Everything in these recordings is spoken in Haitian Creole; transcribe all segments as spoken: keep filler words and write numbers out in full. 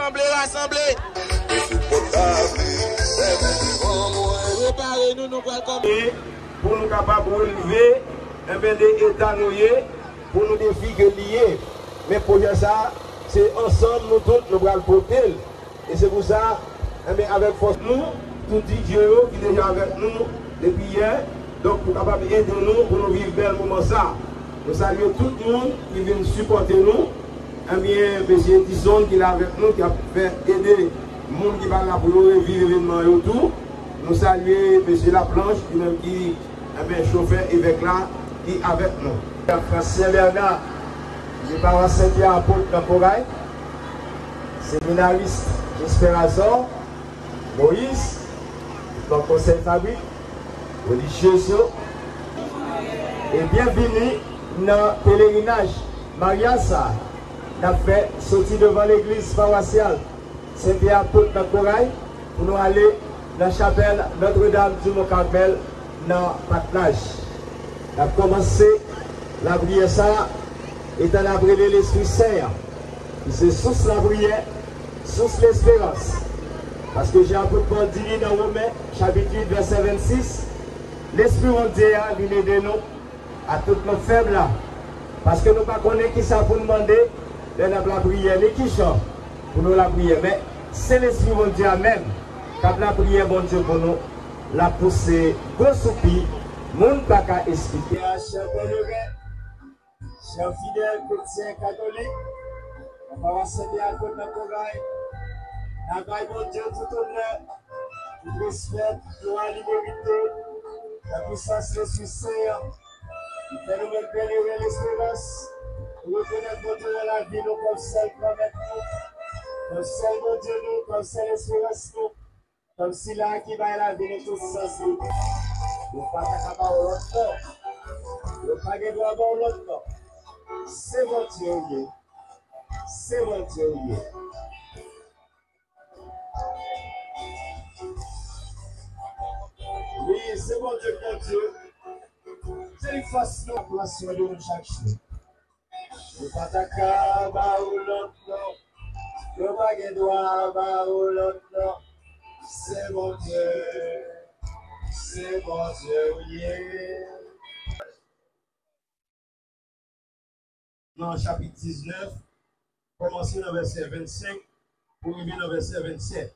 Sanble, rasanble. Prepare nou, nou pral kòmanse. Pou nou kapab releve, enben, de eta nou ye, pou nou defi ke li ye. Men pwojè sa, se ansanm nou tout, nou pral pote l. E se pou sa, enben, avèk fòs nou, tout D J yo ki deja avèk nou depi yè, donk, pou kapab ede nou, pou nou viv bèl moman sa. Nou salye tout moun ki vin sipòte nou. Ebyen, mesye Edison ki la avèk nou, ki ap fè ede moun ki pa la pou yo reviv evènman yo tou. Nou salye mesye Laplanche, li menm ki, ebyen, chofè evèk la, ki avèk nou. Fransyen Bèna, ki pawas Sen Pyè Apot nan Koray, seminaris Jesper Azò, Moyiz, nan konsèy fabrik, relijyez yo, e byenvini nan pelerinaj maryaj sa n ap fè soti devan legliz pawasyal Sen Pyè Apot nan Koray pou nou ale nan chapèl Notre Dame du Mont Carmel nan Patnaj. N ap kòmanse lapriyè sa a, etan n ap rele Lespri Sen an, ki se sous lapriyè, sous lesperans. Paske jan apot Pòl di li nan Women, chapit uit, vèsè vennsis, Lespri Bondye a vin ede nou a tout nou fèb la, paske nou pa konnen kisa pou n mande lè n ap lapriyè, ni kijan pou nou lapriyè. Men, se Lespri Bondye a menm k ap lapriyè Bondye pou nou, l ap pouse gwo soupi moun pa ka esplike. Chè pèleren, chè fidèl kretyen katolik, nan pawas Sen Pyè Apot nan Koray, n ap bay Bondye tout onè, tout respè, tout glwa li merite, nan pwisans Lespri Sen an. Fè nou menm pèleren lesperans, nou rekonèt Bondye nan lavi nou kòm sèl Granmèt nou, kòm sèl Bondye nou, kòm sèl esperans nou, kòm sila ki bay lavi nou tout sans li. Yo pa ta ka ba w lòt non. Yo pa gen dwa ba w lòt non. Se Bondye ou ye. Se Bondye ou ye. Wi, se Bondye k Bondye. Se li k fòs nou, pran swen de nou chak jou. Yo pa ta ka ba ou lòt non. Yo pa gen dwa ba ou lòt non. Se Bondye, se Bondye ou ye. Nan chapit diznèf, kòmanse nan vèsè vennsenk pou rive nan vèsè vennsèt.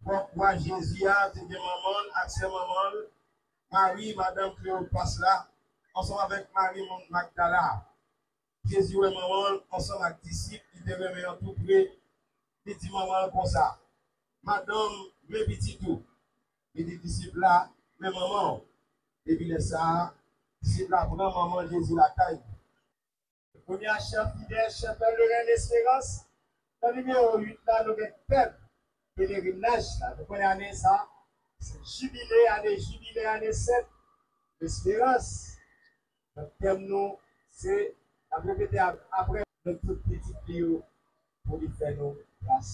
Pwòp wa Jezi a te gen manman l ak sè manman l, Mari, madanm Kleyopas la, ansanm avèk Mari moun Magdala a. Jezi wè manman l ansanm ak disip li te renmen an toupre, li di manman l konsa, "Madanm, men pitit ou." Li di disip la, "Men manman w." Depi lè sa a, disip la pran manman Jezi lakay li. Kounye a, chè fidèl, chè pèleren lesperans, nan nimewo uit la, nou gen tèm pelerinaj la. Nou konnen ane sa a, se jibile, ane jibile, ane sèt, lesperans. Donk, tèm nou, se, n ap repete ap-, apre, nou tout pitit li yo, pou li fè nou gras.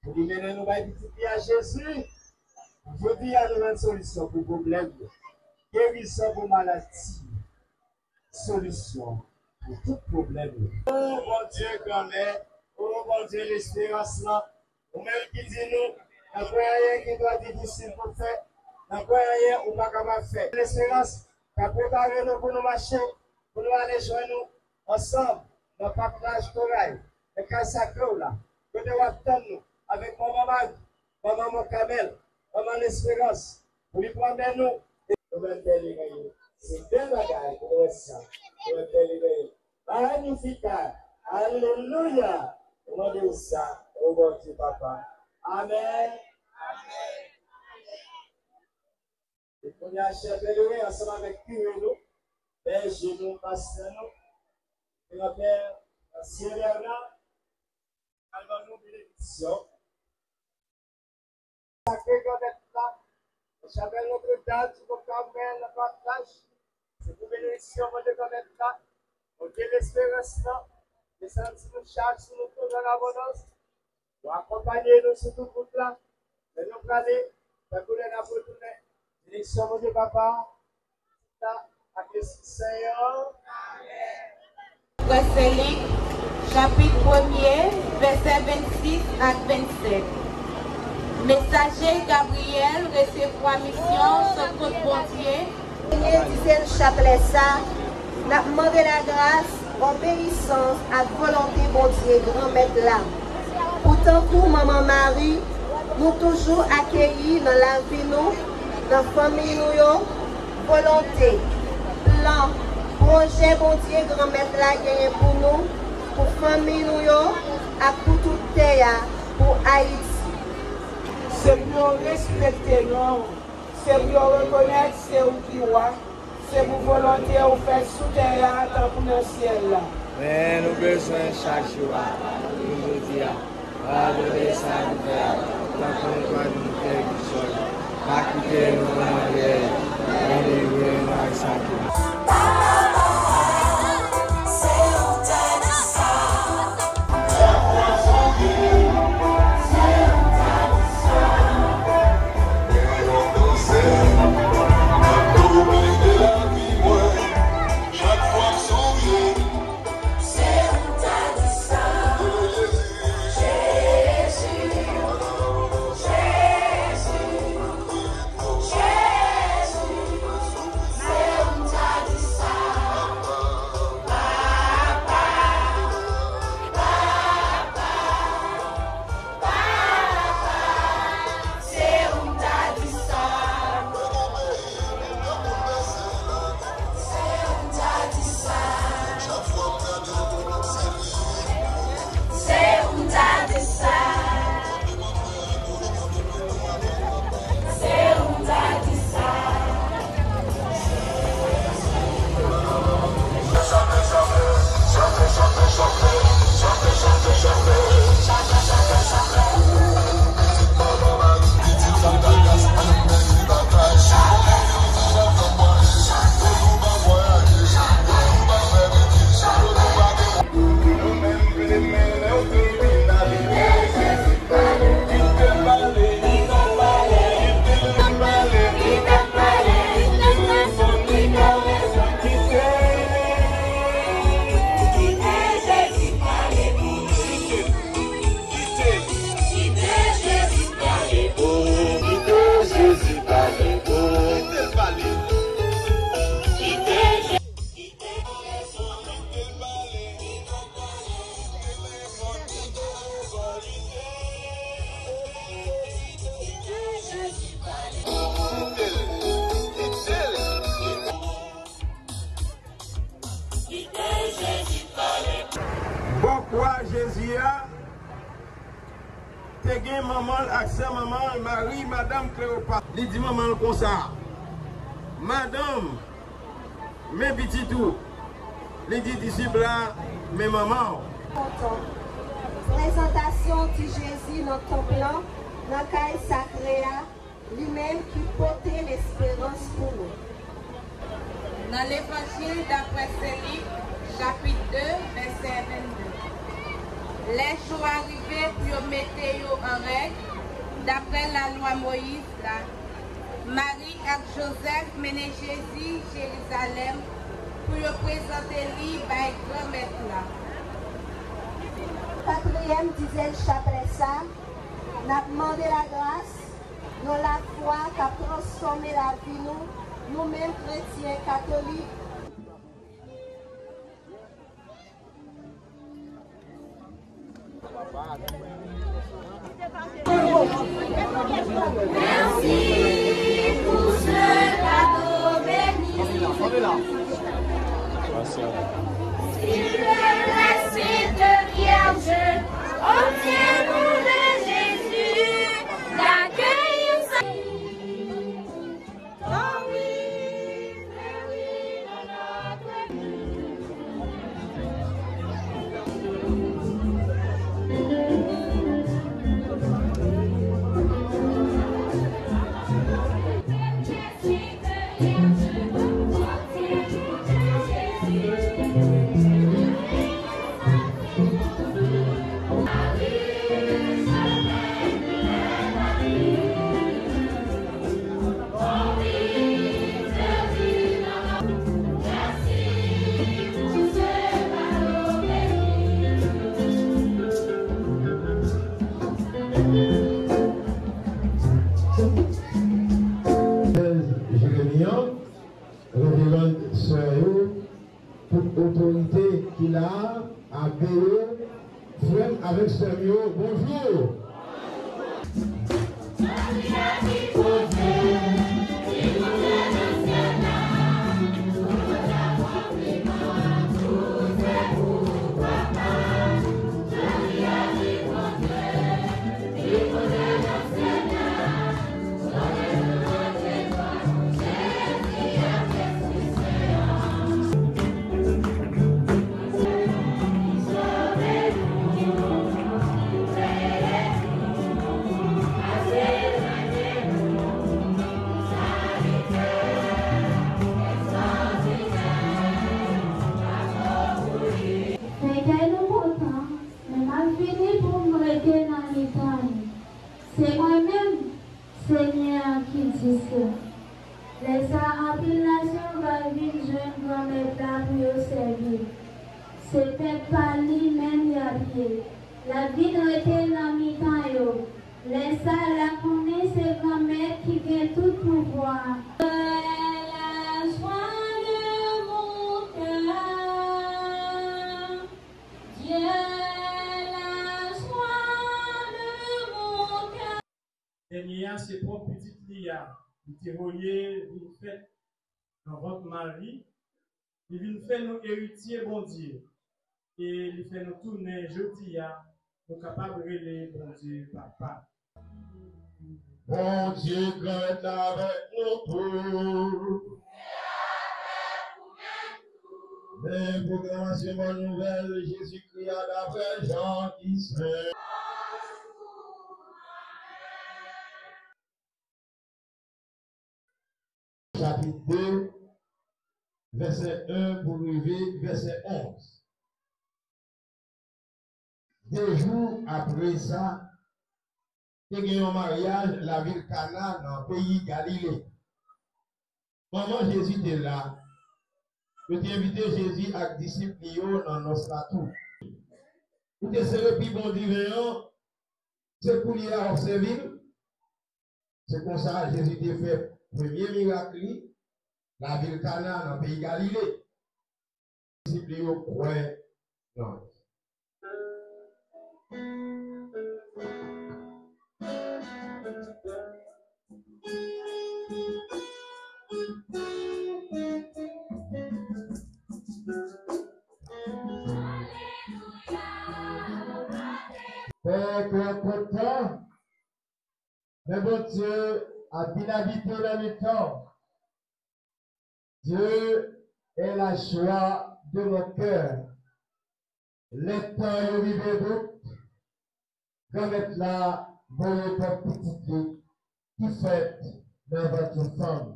Pou li mennen nou bay pitit li a Jezi. Jodi a, nou jwenn solisyon pou pwoblèm yo. Gerizon pou maladi. Solisyon pou tout pwoblèm yo. O Bondye granmèt, o Bondye lesperans lan, ou menm ki di nou, nan kwen anyen ki twò difisil pou fè, nan kwen anyen ou pa kapab fè. Lesperans ka prepare nou pou nou mache, pou nou ale jwenn ou ansanm nan patnaj koray, nan kay sakre w la, kote w ap tann nou avèk manman Mari, manman Mont Kamèl, manman Lesperans, pou li pran men nou. E nou menm pèleren yo, se bèl bagay pou nou wè sa, nou menm pèleren yo. Magnificat. Alelouya. Nou mande w sa, o Bondye Papa. Amèn. Amèn. E kounye a, chè pèleren, ansanm avèk kire nou, bèje nou, pastè nou, granpè Ansyen Bèna, pral ban nou benediksyon. Sakre Granmèt la, nan chapèl Notre Dame du Mont Carmel, nan Patnaj, se pou benediksyon Bondye Granmèt la, Bondye lesperans la, desann sou nou chak, sou nou tout an abondans, pou akonpanye nou sou tout wout la, lè nou prale, tankou lè n ap retounen. Benediksyon Bondye Papa, Pitit la, ak Lespri Sen an. Frè Selik, Chapit premye, vèsè vennsis ak vennsèt. Mesaje Gabriyèl resevwa misyon sot kot Bondye. Premye dizenn chaplè sa, n ap mande lagras, obeyisans ak volonte Bondye, Granmèt la. Pou tankou Manman Mari, nou toujou akeyi nan lavi nou, nan fanmi nou yo, volonte, plan, pwojè Bondye Granmèt la genyen pou nou, pou fanmi nou yo, ak pou tout tè a, pou Ayiti. Se pou yo respekte non w, se pou yo rekonèt se ou ki wa, se pou volonte w fèt sou tè a tankou nan syèl la. Men nou bezwen chak jou a, pou jodi a. Padone sa nou fè, tankou nou padone kèk ki sòt. Pa kite nou nan pyèj, men delivre nou ak sa ki mal. Bò kwa Jezi a, te gen manman l ak sè manman l, Mari, madanm Klewopat. Li di manman l konsa, madanm, men pitit ou. Li di disip la, men manman w. Kontan. Prezantasyon ti Jezi nan tanp lan, nan kay sakre a, li menm ki pote lesperans pou nou. Nan Levanjil daprè Sen Lik, chapit de, vèsè vennde. Lè jou a rive pou yo mete yo an règ, daprè lalwa Moyiz la, Mari ak Jozèf mennen Jezi Jerizalèm pou yo prezante li bay Granmèt la. Katriyèm dizèn chaplè sa, n ap mande lagras, yon lafwa k ap transfòme lavi nou, nou menm kretyen katolik. Merci pour ce cadeau béni. S'il te plaît, Sainte Vierge, obtiens-nous de Jésus d'accueillir sa. Reverand sè yo, tout otorite ki la a, abe yo, frè m avèk sè m yo, bonjou. Fèkèy nou kontan, men m ap vini pou m rete nan mitan nou. Se mwen menm, Senyè a ki di sa. Lè sa a, anpil nasyon va vin jwenn Granmèt la pou yo sèvi l. Se pèp pa li menm y ap ye. L ap vin rete nan mitan yo. Lè sa a, l ap konnen se Granmèt ki gen tout pouvwa. Lajwa de mon cœur, Dieu, la joie de mon cœur. Dènye a se pwòp pitit li a, li te voye vin fèt nan vant Mari, li vin fè nou eritye Bondye, e li fè nou tounen jodi a, nou kapab rele Bondye Papa. Bondye Granmèt la avèk nou tout. Men pwoklamasyon bòn nouvèl Jezikri a daprè Jan ki sen. Chapit de, vèsè en pou rive vèsè onz. De jou apre sa, te gen yon maryaj lavil Kana nan peyi Galile. Manman Jezi te la. Yo te envite Jezi ak disip li yo nan nòs la tou. Ou te sere pi bon diven an, se koulye a w ap sèvi l? Se konsa, Jezi te fè premye mirak li lavil Kana, nan peyi Galile. Disip li yo kwè nan li. Pè, kè kontan, men Bondye ap vin abite nan mitan w. Dieu est la joie de mon cœur. Lè tan yo rive bout, Granmèt la voye pwòp pitit li ki fèt nan vant yon fanm.